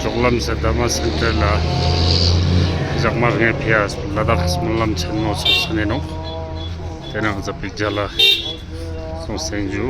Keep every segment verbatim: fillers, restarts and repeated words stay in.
ལྕོག་ལམ་ཟེར་དྷརྨ་སེན་ཊར་ལ་ཞག་མ་ངའི་ཕི་ཡ་ལ་དྭགས་སྨོན་ལམ་ཆེན་མོ་ཚོགས་ས་ནེ་ནོག། ཏེ་ནང་ང་ཛ་པིག་ཇ་ལ་སོང་སེན་ཇུ།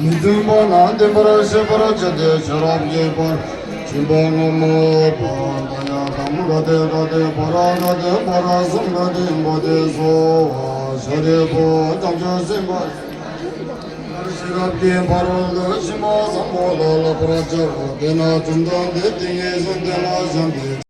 མི་མཐུན་པ་ན་མཐུན་པར་བྱེད་པར་བྱ་སྟེ་ཤེས་རབ་ཀྱི་བར་ཆེན་པོ་ངོ་མ་པ་ད་ཡ་དམ་ག་ཏེ་ག་ཏེ་པ་ར་ག་ཏེ་པ་ར་སམ་ག་ཏེ་བ་ཏེ་སོ་ཤཱ་རིའི་བུ་བྱང་ཆུབ་སེམས་དཔའ་ཤེས་རབ་ཀྱི་ཕ་རོལ་ཏུ་ཕྱིན་པ་བཟང་པོ་ལ་བསླབ་པར་བྱའོ། དེས་ན་བཅོམ་ལྡན་འདས་ཏིང་ངེ་འཛིན་དེ་ལ་བཞག་སྟེ།